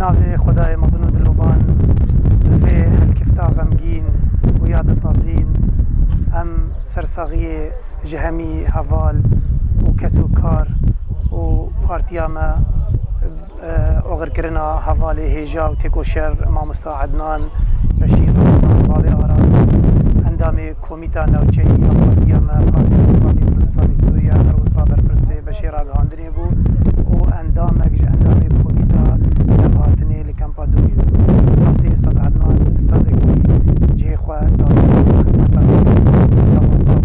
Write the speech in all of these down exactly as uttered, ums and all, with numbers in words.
Navê Xwedayê mezin û dilovan, bi vê helkifta xemgîn û ya diltazîn, em sersaxiyê ji hemî heval û kes û kar û partiya me, e, oxirkirina hevalê hêja û têkoşer mamosta Ednan Beşîr, Bavê Aras, endamê Komîta Navçeyî ya Partiya me, Partiya Demokratîk Kurdistanê Sûriye, her wisa berpirsê beşê ragihandinê bû û endamek ji endamê Komîta Devhatinê li Kempa Dumîz bû. Rastî Ustaz Ednan, ustazekî cihê xwe dayî xizmeta xwe,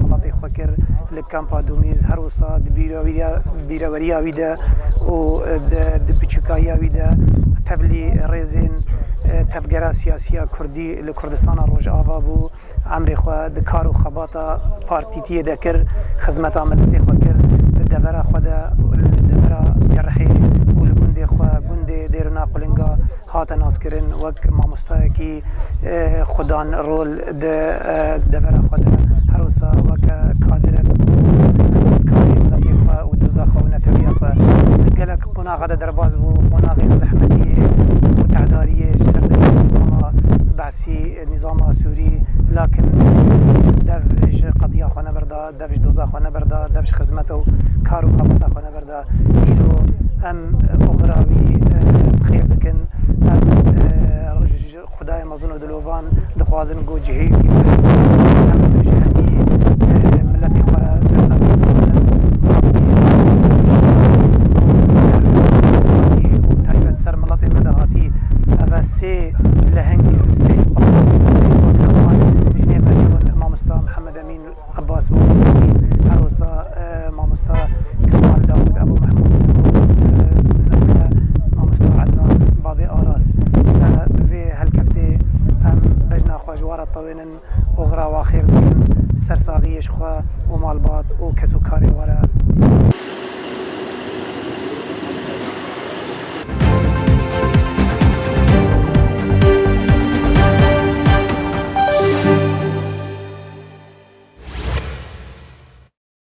miletê xwe kir li Kempa Dumîz, her wisa di bîreweriya, bîreweriya wî de û di, di biçûkayiya wî de tevlî rêzên, e, tevgera siyasiya Kurdî li Kurdistana Rojava bû. Emrê xwe di kar û xebata partîtiyê de kir, xizmeta miletê xwe kir, di devera xwe de, li devera Cerehê û li gundê xwe, gundê Dêruna Qulinga hate naskirin wek mamostayekî, e, xudan rol di, e, devera xwe de, her wisa weke kadirek û xizmetkarê miletê xwe û doza xwe û netewiya xwe. Di gelek qonaxa de derbas bû, qonaxên zehmetiyê û tehdariyê ji ser destê nîzama Be'sî, nîzama Sûrî, lakin dev ji qediya xwe neberda, dev ji doza xwe neberda, dev ji xizmeta û kar û xebata xwe neberda. Îro em oxira wî, e, bi xêr dikin. Em, e, ji Xwedayê mezin û dilovan dixwazin ku cihê wî em ji hemî, e, miletê xwe re sersaxî bixwazin. Rastî ser û taybet ser miletê me de hatî. Ev e sê leheng, sê, sê bakan ji nêv me çûn, mamosta Mihemed Emîn Abbas Babaxtî, her wisa, e, mamosta Kemal Dawud Ebu Mehmûd û, e, navke mamosta Ednan Babê Aras. E, bi vê helkeftê em bejna xwe ji we re tewênin, oxira we xêr dikin, sersaxiyê ji xwe û malbat û kes û karê we re.